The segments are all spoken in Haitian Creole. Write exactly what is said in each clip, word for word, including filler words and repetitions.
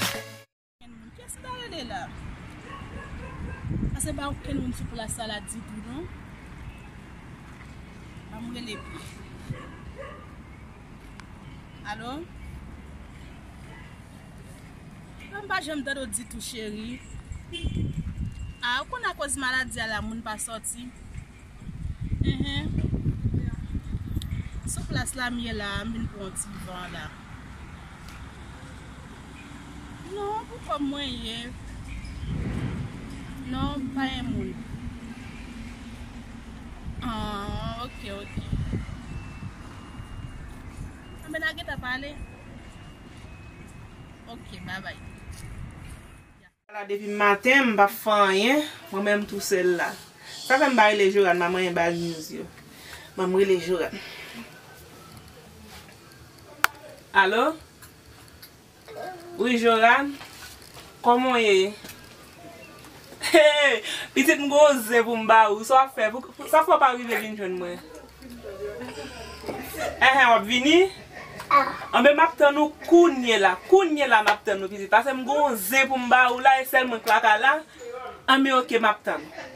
Okenn moun. Kiyès ki ta rele la? Pase pa okenn moun sou plas sa la ditou, non. Ban m rele pi. Alo? Ban m pa janm tande w ditou, cheri. A, ou konn akoz maladi a la, moun pa sòti. Enhen. Sou plas la m ye la, m vin pran yon ti van la. Non, pou kò m mwen ye. Non, m pa yon moun. Ah, ok, ok. Anben, n a gentan pale. Ok, babay. La depi maten, m p ap fè anyen, mwen menm tousèl la. Sa fè m pa rele Joran, m a manyen bad news yo. Ban m rele Joran. Alo? Wi, Joran? Kòman w ye? Hey, pitit, m gon zen pou m ba ou. Sa w ap fè? Pou, pou, sa fè w pa rive vin jwenn mwen? Enhen, w ap vini? Anben, m ap tann ou kounye la. Kounye la, m ap tann ou, pitit. Pase m gon zen pou m ba ou la, e sèl mwen k lakay la. Anben, ok, m ap tann ou.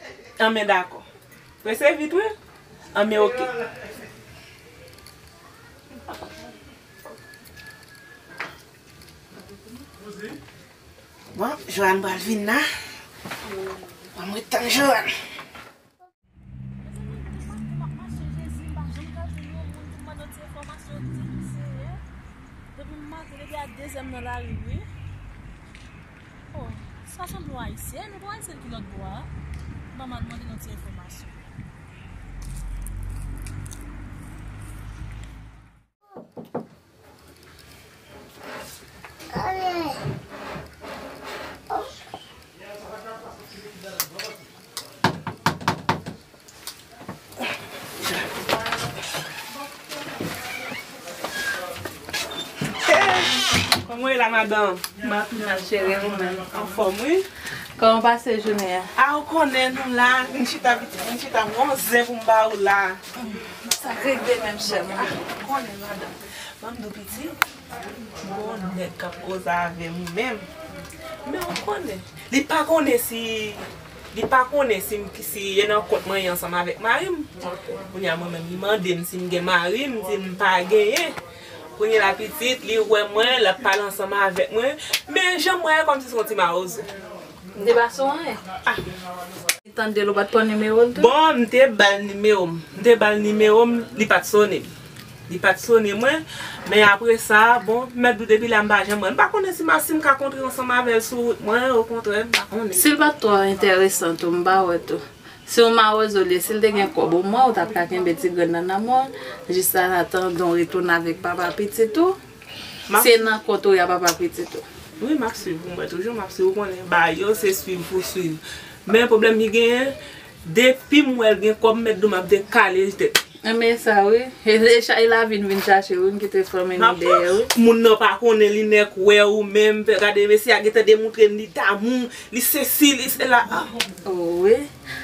Anben, dakò. Prese vit, wi. Anben, ok. Bon, Joanne pral vin la. Ban m ret tann Joanne. Mezanmi, depi maten m ap mache, Jezi, m pa janm ka jwenn yon moun pou m mande yon ti enfòmasyon ditou, Senyè. Depi maten, depi a de zè m nan lari, wi. Oh, sa sanble yon Ayisyèn, ou gon Ayisyèn ki lòt bò a? Ban m al mande l yon ti enfòmasyon. Kòman w ye la, madanm? M ap mal, cheri, ou menm? Anfòm, wi. Kòman w pase jounen an? A, ou konnen nou la, m chita, m chita, m gon zen pou m ba ou la. Sa k regle menm, chè mwen? A, ou konnen, madanm. Ban m di w, pitit, m gon nèg k ap koze avè m, wi, menm. Men ou konnen, li pa konnen si, li pa konnen si m, si e nan kont mwen ye ansanm avèk mari m. Kounye a, mwen menm, li mande m si m gen mari, m di l m pa genyen. Kounye a la, pitit, li wè mwen, l ap pale ansanm avèk mwen. Men jan m wè, kòmsi se yon ti mawozo. M te ba sou anyen. Ah. Li tande l, ou pa t pran nimewo l tou? Bon, m te ba l nimewo m. M te ba l nimewo m, li pa t sone m. Li pa t sone mwen. Men apre sa, bon, m mèt di w depi la m pa janm wè l. M pa konnen si m a, si m ka kontre ansanm avè l sou wout mwen, okontrè, m pa konnen. Si l pa t twò enteresan tou, m pa wè tou. Se yon mawozo li ye, si l te gen kòb omwen, ou t ap ka kenbe ti grenn nan nan men w, jis an atandan w retounen avèk papa pitit ou. Se nan kont ou y a papa pitit ou. Wi, m ap swiv pou mwen toujou, m ap swiv, ou konnen, bagay yo se swiv pou swiv. Men pwoblèm ki genyen, depi m wè l gen kòb, m mèt di w m ap dekale tèt. Enben sa wi. E, e, e lavi n vin chache wi, n kite fanmi nou dèyè wi. Moun nan pa konnen li nèk wè ou menm, gade mesye a gentan demontre n li damou, li sesi, li sela. Ah. Oh, wi.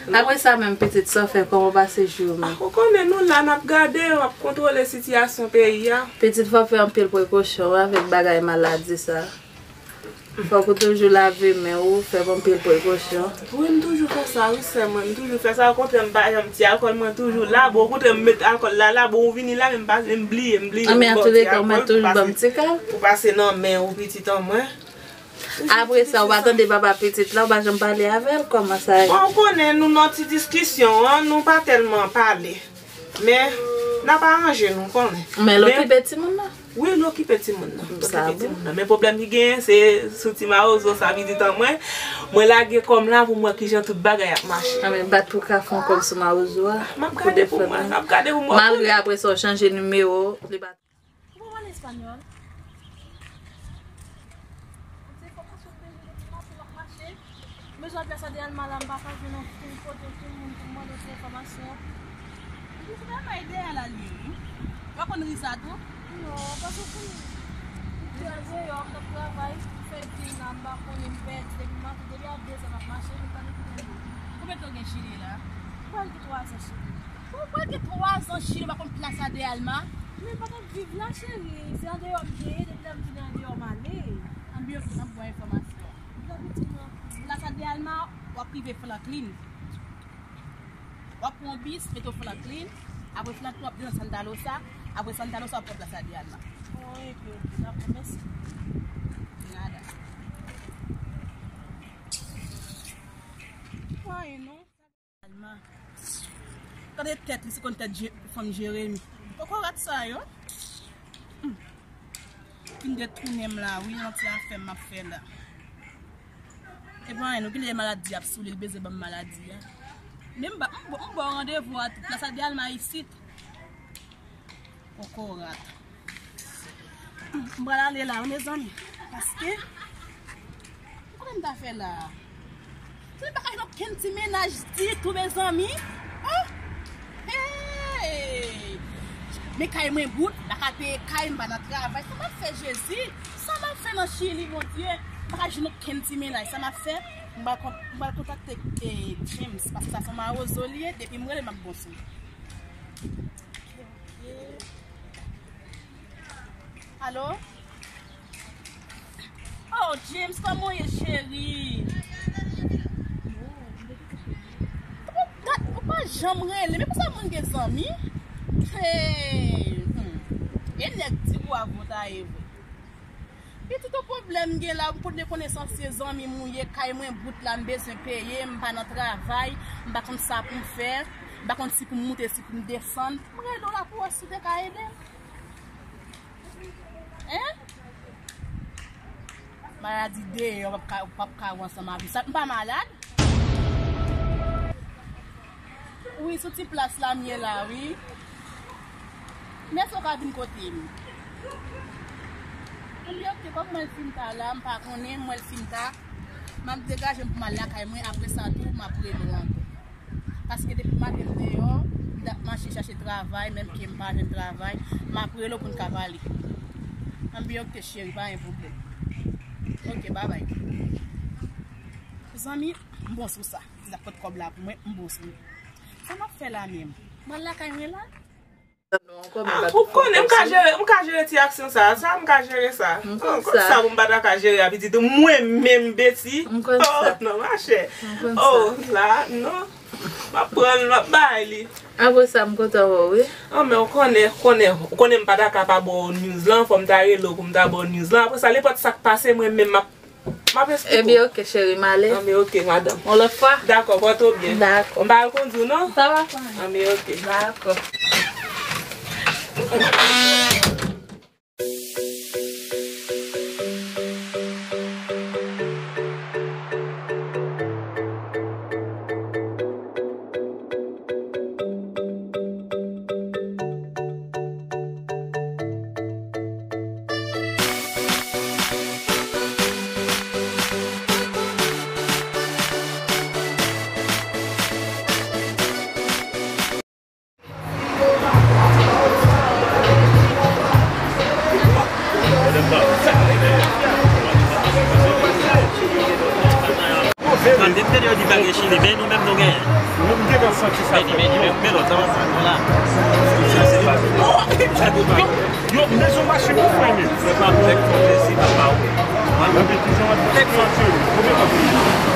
Apre sa menm pitit, sa w fè, kòman w pase jou w menm? Ah, ou konnen nou la, n ap gade, n ap kontwole sitiyasyon peyi a. Pitit, fò w fè anpil prekosyon wi, avèk bagay maladi sa. Fòk ou toujou lave men w, fè anpil prekosyon. Wi, m toujou fè sa wi, sè mwen, m toujou fè sa. Okontrè, m pa janm ti alkòl, mwen toujou la. Bon, okontrè, m met alkòl la, la, bon, ou vini la, men m pa, m bliye, m bliye. Anben, antouleka, ou mèt toujou ban m ti kal. Pou pase nan men ou, pitit an mwen. Apre sa, ou pa tande papa pitit la, ou pa janm pale avè l, kòman sa ye? Bon, ou konnen, nou nan ti diskisyon an, nou pa tèlman pale. Men, n ap aranje nou, konnen. Men l okipe timoun nan? Wi, l okipe timoun nan. L okipe timoun nan. Men pwoblèm ki genyen, se sou ti mawozo sa pitit an mwen. Mwen lage kò m la pou m wè kijan tout bagay ap mache. Anben, bat pou w ka fè yon kòb sou mawozo a. M ap gade pou mwen, m ap gade pou mwen. Malgre apre sa, w chanje nimewo, li pa Ou pa pale espanyòl? Sou plas Adrialma la, m pa ka jwenn ankenn kote, ankenn moun pou m mande yon ti enfòmasyon. Ou se pa may deyò la li ye, wi. Ou pa konn ri sa tou? Non, paske w konn m te deyò, m t ap travay, m fè vin la, m pa konnen, m pèdi, depi maten, depi a dezè m ap mache, m pa gen kote m ye. Konbyen tan w gen Chili la? M pral gen twa zan Chili. Ou pral gen twa zan Chili, ou pa konn plas Adrialma? Men m pa t ap viv la, cheri. Se andeyò m te ye, depi lè m vini andeyò m ale. Ann byen, m ap ba w enfòmasyon. Rapidman. Plas Adrialma, w ap rive Franklin. W ap pran yon bis, mete w Franklin. Apre Franklin, w ap desann Santa Rosa. Apre Santa Rosa, w ap pran plas Adrialma. Oh, ok, ok, dakò, mèsi. De nada. Mwayen non. Alma. Gade tèt li, se konn tèt Je-, fanm Jeremi. Kokorat sa yo. Hmm. Fin detounen m la, wi, nan ti afè m ap fè la. E pa anyen, nou gen lè maladi ap sou li, li bezwen ban m maladi a. Men m ba, m ba, m ba w randevou a tou. Plas Adrialma isit. Kokorat. M pral ale la, wi, mezanmi. Paske, ou konnen m ta fè la. Se pa ka jwenn okenn ti mennaj ditou, mezanmi. Oh! Hey! Men kay mwen bout, m pa ka peye kay, m pa nan travay. Sa m ap fè, Jezi? Sa m ap fè nan Chili, Bondye? M pa ka jwenn okenn ti mennaj. Sa m ap fè? M pral kon-, m pral kontakte, eh, James, paske sa se yon mawozo li ye, depi m rele, m ap bon sou li. Alo? Oh, James, kòman w ye, cheri? Ou pa, ou pa janm rele. Men pou sa moun gen zanmi? Hey, hmm. E nèg di ou avou ta ye vre. Pitit, yon pwoblèm m gen la, m pote konesans se zanmi m ou ye, kay mwen bout la, m bezwen peye, m pa nan travay, m pa konn sa pou m fè, m pa konn si pou m moute, si pou m desann. M rele w la pou wè si w te ka ede m. Hein? Maladi deyò, w p ap ka, w p ap ka wè ansanm avè sa. M pa malad? Wi, sou ti plas la m ye la, wi. Men èske w ka vin kote m? Ann byen, ok, kòm mwen fin ta la, m pa konnen, mwen fin ta. M ap degaje m pou m al lakay mwen, apre sa tou, m ap rele w ankò. Paske depi maten m deyò, m t ap mache chache travay, menm ke m pa jwenn travay, m ap rele w pou n ka pale. Ann byen, ok, cheri, pa gen pwoblèm. Ok, babay. Zanmi, m bon sou sa. Li t ap pot kòb la pou mwen, m bon sou li. Sa m ap fè la menm? M al lakay mwen la? Ou konnen m ka jere, m ka jere ti aksyon sa, sa m ka jere sa. M konn sa. Sa pou m pa ta ka jere a pitit ou, mwen menm Betty. M konn sa. Oh, non, machè. M konn sa. Oh, la, non. M ap pran l, m ap bay li. Apre sa, m kontan wè w, wi. Ah, men ou konnen, konnen, ou konnen m pa ta ka pa ba w news lan, fò m ta rele w pou m ta ba w news lan. Apre sa, nenpòt sa k pase, mwen menm m ap M ap esplike w. Ebyen, ok, cheri, m ale. Anben, ok, madanm. Yon lòt fwa? Dakò, pòte w byen. Dakò. M pa al kondi w, non? Sa va, fanmi? Anben, ok. Dakò. Tande, m tande yo di pa gen Chili, men nou menm nou genyen. Nou, m gentan santi sa. Vini, vini, men, men lòt, sa va, sa, la. Yo, men se yon machin pou frè, men. Frè pa m, nèg fè plezi, papa, wi. Mwen, mwen toujou an tèt santi, wi. Konbyen kòb?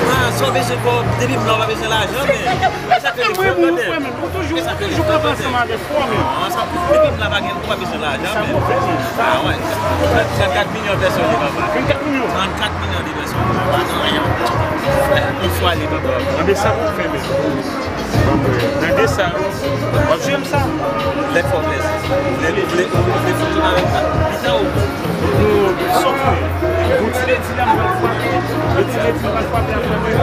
Ah, sa w bezwen kòb, depi m la, w pa bezwen lajan, men. Sa fè mwen, mwen, frè, men. Ou toujou, ou toujou kanpe ansanm avèk frè, men. Ah, sa, depi m la, pa gen, ou pa bezwen lajan, men. Sa move, men. Ah, wè. Trannkat milyon pèsòn, li, papa. Trannkat milyon? Trannkat milyon de pèsòn. Yon swa li, papa. Anben sa pou fè, men. Nan de sa, w ap jwe m sa. Lè fò plezi. Lè li vle, ou vle fout tout avèk sa. Pita ou. Nou sòt fè. Yon ti ledi la, m pral frape. Yon ti ledi, m pral frape avèk mwen.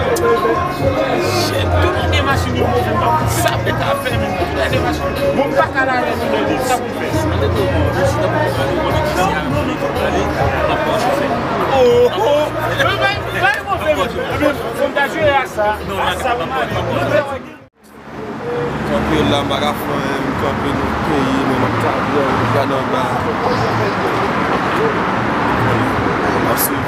Shit, tout lè de machin yo move, m pa konn sa pèt a fè, men. Tout lè de machin. Bon, m pa ka lage tout lè de. Sa pou fè. Sa depè w, si w ta poko ale, w konnen ki se a, w konnen ki pale, w ap pran chofè. Oh, oh. Bay, bay, bay, Kanpe la, m pa ka fè anyen, m kanpe nan peyi, men m ap gade anba. M ap swiv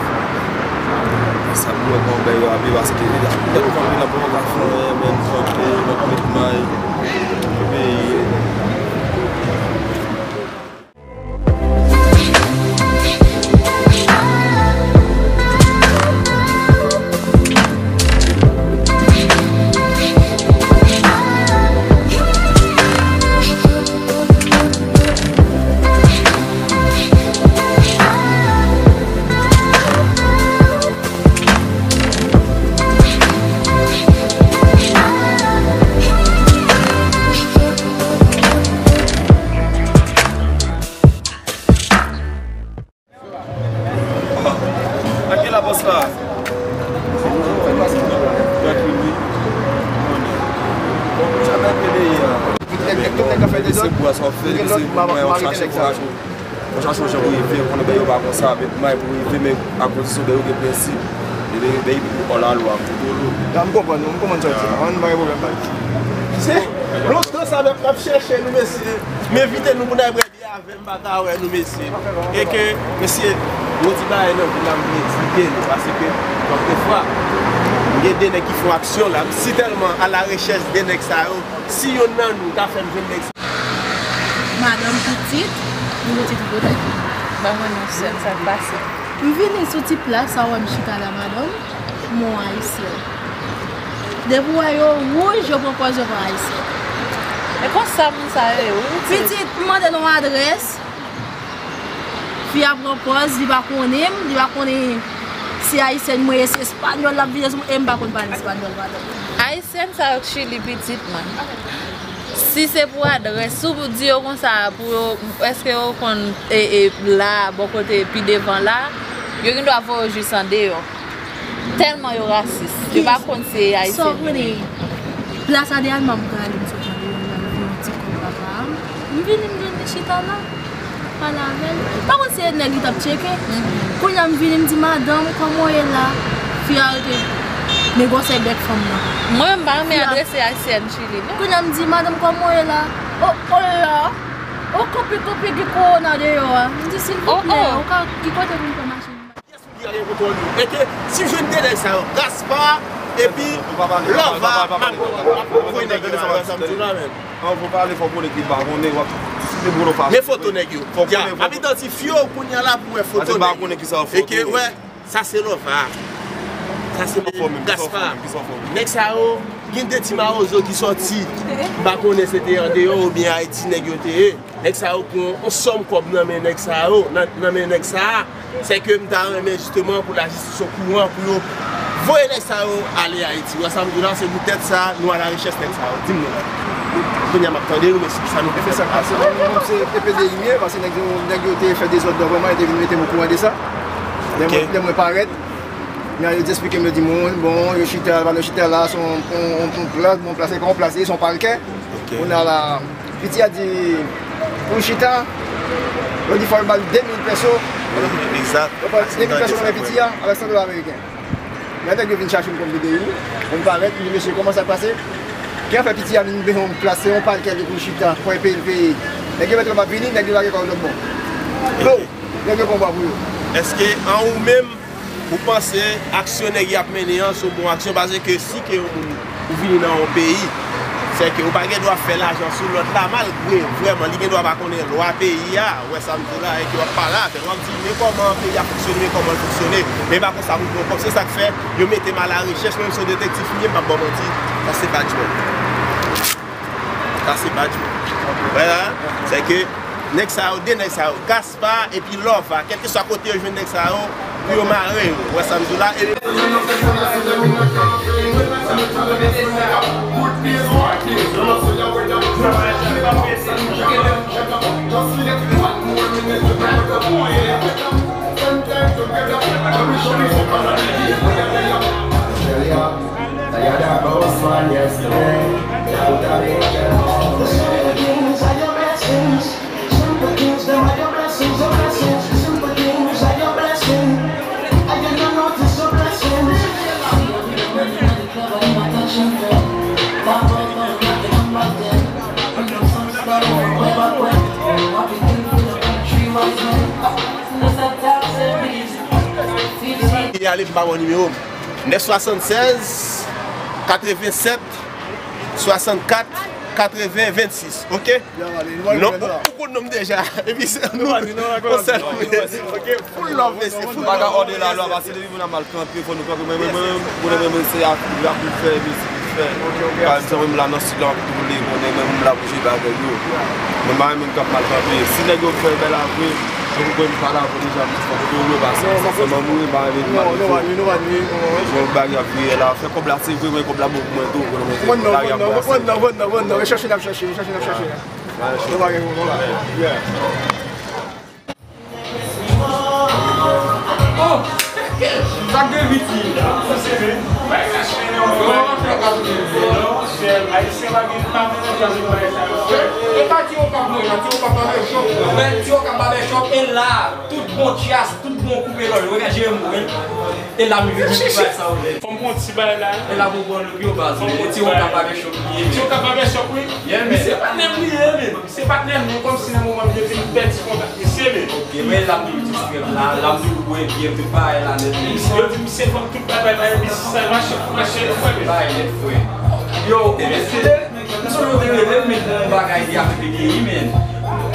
sa pou mwen konbè yo ape, paske lè m kanpe la, m pa ka fè anyen, men m kanpe, m ap met may pou peyi. Anke la bòs la? Tranquille, wi. Bon, sa va, peyi a. Se bwa sa w fè, se mwen, w chache kouraj ou. W chache yon jan pou rive, w konnen bèy yo pa konsa, men may pou rive, men ak kondisyon bèy yo gen prensip. E bèy, bèy pou hors la loi, pou dolo. Ya, m konprann, m konprann sa w di. An, pa gen pwoblèm, baz. Se lontan sa m ap chèche nou, mesye. M envite nou pou n al bwè avè m, pa ka wè nou, mesye. E ke, mesye, yon ti bagay nan vi la, m vle eksplike nou, paske, kèlkefwa, gen de nèg ki fè aksyon la, m si tèlman a la rechèch de nèg sa yo, si yonn nan nou ta fè m jwenn nèg sa. Madanm pitit, m pitit kote? Ban mwen non, sè m, sa k pase? M vini sou ti plas sa, wè m chita la, madanm. Mon ayisyen. Depi w wè yo wouj, yo pran pòz yo pa ayisyen. E konsa moun sa yo ye, wi, pitit. Pitit, m mande l yon adrès. Fi a pran pòz, li pa konnen m, li pa konnen si ayisyèn mwen ye, si espanyòl l ap vire sou mwen, e m pa konn pale espanyòl, madanm. Ayisyèn sa yo k Chili pitit, man. Si se pou adrès, si w di yo konsa, pou yo, èske yo konn, e, e, la, bò kote, pi devan la, yo gendwa voye yo jis andeyò. Tèlman yo rasis. Yo pa konn se ayisyen. Sa w konnen, plas a de Alman m prale, m sot andeyò, m al fè yon ti kòb papa m. M vini, m jwenn li chita la. Pale avè l. Pa konn si se nèg li t ap tcheke. Kounye a m vini, m di, "Madanm, kòman w ye la?" Fi a rete negosye bèk fanm nan. Mwen menm, m pa renmen adrese ayisyèn Chili, non. Kounye a m di, "Madanm, kòman w ye la?" "O, o la, o, kanpe, kanpe, gen kowona deyò a." M di, "Silvouplè, ou ka, ki kote pou m pran machin?" Kiyès moun ki genyen kontwòl yo? E ke si m jwenn de nèg sa yo, Gaspard epi Lova, m ap voye nèg yo la, sa m di w la menm. An, fò pale, fò konnen ki pa konnen, w ap diskite pou nou fache. Men foto nèg yo. Fò konnen, fò ap idantifye w kounye a la pou wè foto nèg yo. Paske m pa konnen ki sa yo foto. E ke, wè, sa se Lova. Sa se Gaspard. Nèg sa yo, gen de ti mawozo ki sòti. M pa konnen se te andeyò oubyen Ayiti nèg yo te ye. Nèg sa yo pran yon sòm kòb nan men nèg sa yo, nan, nan men nèg sa a. Sèke m ta renmen jisteman pou lajistis okouran, pou yo voye nèg sa yo ale Ayiti. Wè sa m di w la, se poutèt sa nou alarechèch nèg sa yo. Di m non. Kounye a m ap tande nou, men se sa nou te fè sa k pase. Mwen menm se P P D I m ye, paske nèg yo, nèg yo te fè dezòd nan vrèman, yo te vin mete m okouran de sa. Lè mwen, lè mwen parèt, men yo te eksplike m, yo di m, bon, yo chita, pa nan chita la, se yon, yon, yon, yon plas, bon, plas, se pa yon plas, se yon palkè. Kounye a la, piti a di, pou l chita, yo di fò l ba l de mil pèso. Egzak. Yo ba l de mil pèso nan men piti a, avèk san dola ameriken. Lè nèg yo vin chache m kòm P D I, mwen parèt, m di, "Mesye, kòman sa pase?" Ki an fè piti a vin bezwen yon plas, se yon palkè li pou l chita, pou l peye, l peye. Nèg yo mèt yo pa vini, nèg yo lage kò yo lòt bò. Bon, nèg yo pran bwa pou yo. Èske an ou menm, ou panse aksyon nèg y ap mennen an se yon bon aksyon, paske si ke yon moun ou vini nan yon peyi, sèke ou pa gen dwa fè lajan sou lòt la, malgre vrèman li gen dwa pa konnen lwa peyi a, ou wè sa m di w la, e ke w ap pale avè l, w ap di, "Men kòman peyi a fonksyone, men kòman l fonksyone." Men pa konsa pou pran kòb, se sa k fè yo mete m alarechèch, menm si w detektif m ye, m p ap ba w manti, sa se badj mwen. Sa se badj mwen. Wè la, sèke nèg sa yo, de nèg sa yo, Gaspard epi Lova, kèlkeswa kote yo jwenn nèg sa yo, pou yo mare yo. Ou wè sa m di w la? E Simple things, them are your blessings, your blessings. Simple things are your blessing. And you don't notice your blessings. Ale m pa wè nimewo m. Nèf swasannsèz, katrevensèt, swasannkat, katreven, vennsis. Oke? Non, ou konn non m deja. Epi se nou, nou sèl. Oke, full love, mesye, full love. Pa ka òde lalwa, paske depi moun nan mal kanpe, fò nou kanpe. Mwen, mwen, mwen, mwen, mwen, se ak, ak pou fè, mesye. Fè. Pa egzanp, m la nan sid la, m ap toule, konnen mwen, m la pou jwe bagay yo. Mwen, m pa renmen m k ap mal kanpe. Si nèg yo fè bèl avwe, yo pou kwè m pa la pou deja, m fò kote yo pase. Sèlman mouri, m pa renmen m mal fè. Bon, bagay ap vire la. Fè kòb la, se vre, men kòb la bon pou mwen tou, konnen mwen se bagay ap brase. Bon, non, bon, non, bon, non, bon, non, chèche, n ap chèche, chèche, n ap chèche. Nou pa gen pwoblèm. Yeah. Oh! Sa k gen vit li? Sa se vre. Bay sa chen nan. Kòman w ap fè w ka tounen vre? Non, monchè, Ayisyen pa gen, pa menm jan de bagay sa yo fè. E pa Ti Okap non, e pa Ti Okap Barbershop. Men Ti Okap Barbershop e la, tout bon tchas, tout bon koupe lòl. Ou gen jere mou, wi. E la, m vin fè sa ou vle. Fò m pran ti bagay la. E la, pou bon look yo, baz. Fò m pran ti bagay. Ti Okap Barbershop li ye. Ti Okap Barbershop, wi. Yeah, man. Misye pa menm li ye, men. Se patnè m, non, kòmsi nan moman m depi m pèdi kontak misye, men. Ok, men l ap toujou distrè m la, l ap toujou bwè byen, tout bagay la nèt, men. Yo di misye vann tout bagay la, epi sa mache, mache, frè, men. Bagay nèt, frè. Yo, ou mesye, m sonje w te rele m, men pou yon bagay ki afè P D I, men.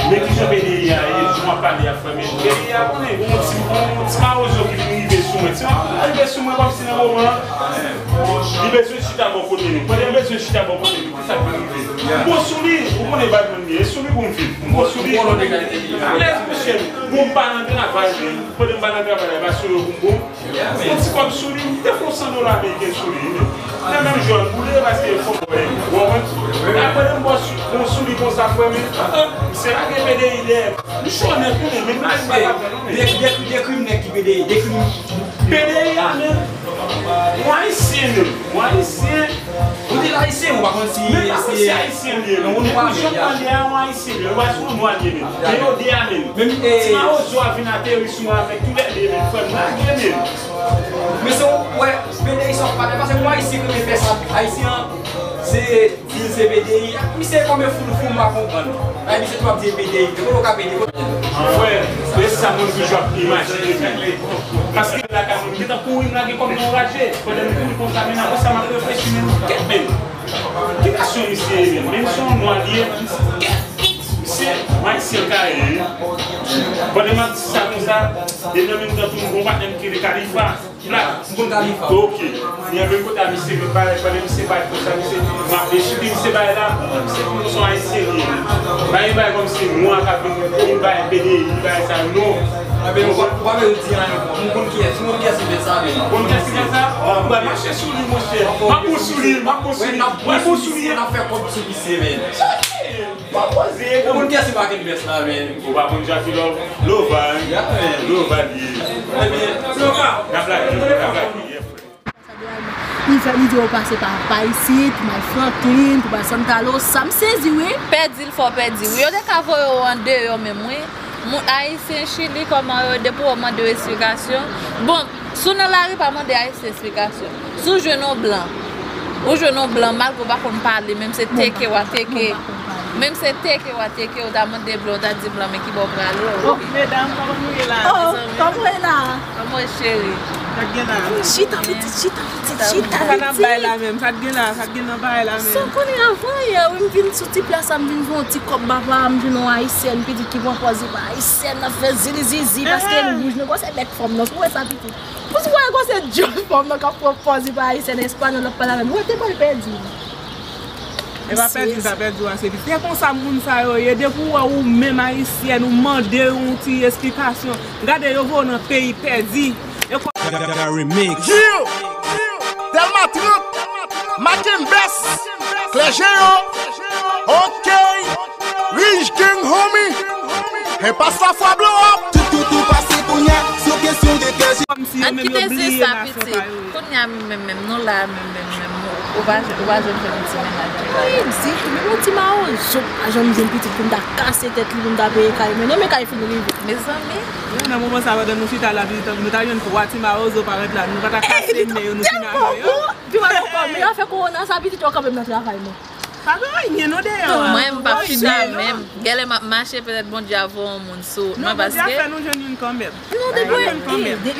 Men kijan P D I a ye, jan w ap pale a, frè, men. P D I a, konnen, gon ti, gon ti mawozo ki vin rive sou mwen. Ti mawozo rive sou mwen kòmsi nan moman an, li bezwen chita bò kote nou. Pandan l bezwen chita bò kote nou, Sa k rive? M bon sou li, ou konnen Batman li ye, e sou li pou m viv. M bon sou li, ou konnen m alèz, monchè. Bon, m pa nan travay, men. Kote m pa nan travay la, e pa sou yo pou m bon. M fè yon ti kòb sou li, m te fè yon san dola ameriken sou li, men. Nan menm jou a, m boule, paske fò m wè, ou konprann? Apre, lè m bon sou, bon sou li konsa, frè, men, ah, ah, misye lage P D I dèyè. M cho nèt, konnen, men m pa ka fè non, men. Dekri, dekri, dekri m nèg ki P D I, dekri m. P D I a, men. Yon Ayisyen, men. Yon Ayisyen. Ou di l Ayisyen, ou pa konn si... Men m pa konn si Ayisyen li ye, men. Depi jan m pale a, yon Ayisyen li ye. Ou pa si yon nwa li ye, men. Men yo de a, men. Ti mawozo a vin ateri sou mwen avèk tou lè de, men. Frè m lage, men. Men se w wè, P D I sa w pale, paske yon Ayisyen ki renmen fè sa, Ayisyen an, se di l se P D I. Misye konbyen foul fou m pa konprann. Ay, misye tou ap di P D I. Kote w ka P D I? Frè, se sa mwen toujou ap imajine, men. Paske lakay mwen, m gentan kouri, m lage kòb nan yon raje. Pandan m kouri konsa, men apre sa, m ap reflechi, men kèt, men. Ki nasyon misye ye, men? Men misye yon nwa li ye, men misye, kèt, misye, m Ayisyen kare, wi. Pandan m ap di sa konsa, depi nan menm tan tou, m gon patnè m ki rele Kalifa. Black. M konn Kalifa. Ok. Li an menm kote a misye, men pale, pandan misye pale konsa, misye, m ap dechire misye bagay la, misye konn se yon Ayisyen li ye. Pa gen bagay kòmsi nwa k ap vin, vin bay P D I, vin bay sa, non. Enben, ou pa, ou pa bezwen di anyen ankò. M konn kiyès, m konn kiyès ki fè sa, men. Ou konn kiyès ki fè sa? M pral mache sou li, monchè. M ap bon sou li, m ap bon sou li. M ap bon sou li. N ap fè kòb sou misye, men. Ou konn kiyès ki make invest la, men? Ou pa konn Jackie Love? Lova, wi. Lova li ye. Ebyen, Lova. N ap lage, n ap lage, yeah, frè. Li fè, li di yo pase pa, pa isit, Mike Franklin, pou bay Santalo, sa m sezi, wi. Pèdi l fè w pèdi, wi. Yo te ka voye w andeyò menm, wi. Moun Ayisyen Chili, kòman yo, depi w mande yo esplikasyon. Bon, si w nan lari, pa mande Ayisyen esplikasyon. Si w jwenn yon blan, ou jwenn yon blan, malgre w pa konn pale, menm se teke w a teke, menm se teke w a teke, ou ta mande blan, ou ta di blan, men ki bò w prale, wi. Oh, medam, kòman nou ye la, mezanmi? Kòman w ye la? Kòman w ye, cheri? Sa k gen la? Chita, pitit, chita, pitit, chita, pitit. Sa n ap bay la menm? Sa k gen la? Sa k gen nan bagay la menm? Sa w konnen avan yè, wi, m vin sou ti plas la, m vin fè yon ti kòb, papa, m jwenn yon Ayisyèn, pitit, ki pran pòz li pa Ayisyèn, l ap fè zili zizi, paske l wouj, men gwo se bèk fanm nan, si w wè sa, pitit. Pou si w wè gwo se djòl fanm nan k ap pran pòz li pa Ayisyèn, espanyòl ap pale avè l, ou wè te pral pèdi. E pa pèdi, sa pèdi w ase vit. Se konsa moun sa yo ye, depi w wè ou menm Ayisyèn, ou mande yon ti esplikasyon. Gade, yo voye w nan peyi pèdi. E kò- Remix. Yeah! Dèlma trant, Makenbès, Klè Jeyan, ok, Rich Gang, homie, Enpas Lafwa, blow up. Tout, tout, tout pase kounye a, se yon kesyon de kè. Kòmsi yo menm yo bliye nasyon pa yo. Kounye a menm, menm, menm, nou la menm, menm, menm, ou pa, ou pa janm fè yon ti mennaj. Wi, di, menm yon ti mawozo pa janm jwenn pitit pou m ta kase tèt li, pou m ta peye kay mwen. Non, men kay fin rive. Mezanmi. Yo, nan moman sa, pandan nou chita la, pitit, nou ta jwenn twa ti mawozo parèt la, nou pa ta kase men yo, nou fin ale yo. Pi mal ankò, men afè kowona sa, pitit yo kanpe m nan travay mwen. Pa gen anyen non deyò a. Mwen, m p ap chita menm. Genlè m ap mache, petèt Bondye a voye yon moun sou mwen paske. Non, Bondye a fè nou jwenn youn kanmenm. Non, depi,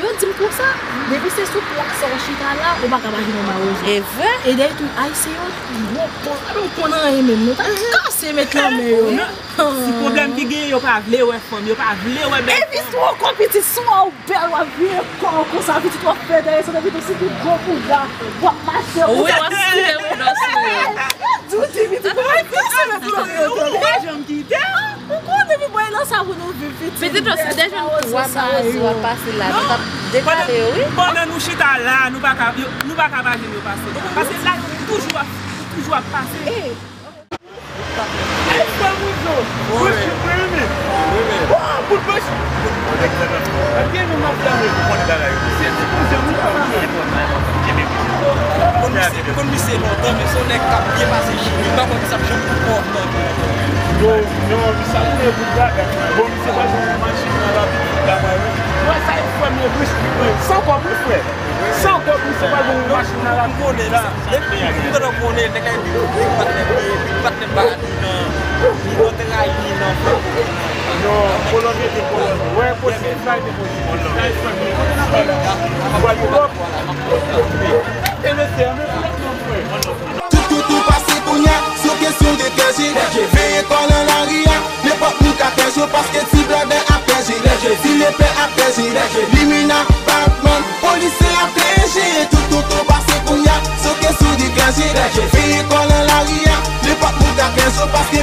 yo di m konsa, depi se sou plas sa w chita la, ou pa ka pa jwenn yon mawozo. E vre? E dèyè tou, Ayisyen yo, gwo pòz, ou konn anyen menm, nou ta kase met nan men yo. Si pwoblèm ki genyen, yo pa vle wè fanm, yo pa vle wè bèl fanm. Epi si w ankò pitit, si w bèl, w ap vire kò w konsa, pitit w ap fè dèyè, se depi tou si tout gwo bouda, w ap mache konsa. Wi, w ap sire bouda w sou yo. Yo di w di pitit w ap kase men pou nou yo tande. Ou pa janm kite. Ou konnen depi mwen nan sa pou nou viv pitit. Pitit w se deja twa mawozo w ap pase la, nou t ap dekale yo wi. Pandan nou chita la, nou pa ka, nou pa ka pa jwenn yo pase. Paske la yo toujou ap, toujou ap pase. Ay, frè Bouzo! Bouzo, mwen renmen! Waw, bout bouch! Ebyen, nou m ap gade. Se ti Bouzo, nou pa renmen. Konn misye, konn misye lontan, men se yon nèg k ap byen pase chimik. M pa kwè misye ap janm tou fò lontan. Yo, yo, misye ap fè bout bagay. Bon, misye pa jwenn machin nan lavi, bagay, wi. Wè sa, e frè m, yo, bouch, wi. San kòb, wi, frè. San kòb, misye pa jwenn machin nan lavi. Depi m te konnen nèg la epi patnè m ye, epi patnè m pa ni nan ni nan trayi ni nan fè. Non, kolòn rete kolòn. Wè positif la rete pozitif. Sa e fè m. Gwadloup. E mesye, men pou lòt non frè. Tout tout ou pase kounya, se yon kesyon de kè je. Veye kò nan lari a, nenpòt moun ka kè je w paske ti blòdè ap kè je. Ti lepè ap kè je. Limina, Batman, polisye ap kè je. Tout tout ou pase kounya, se yon kesyon de kè je. Veye kò nan lari a, nenpòt moun ka kè je w paske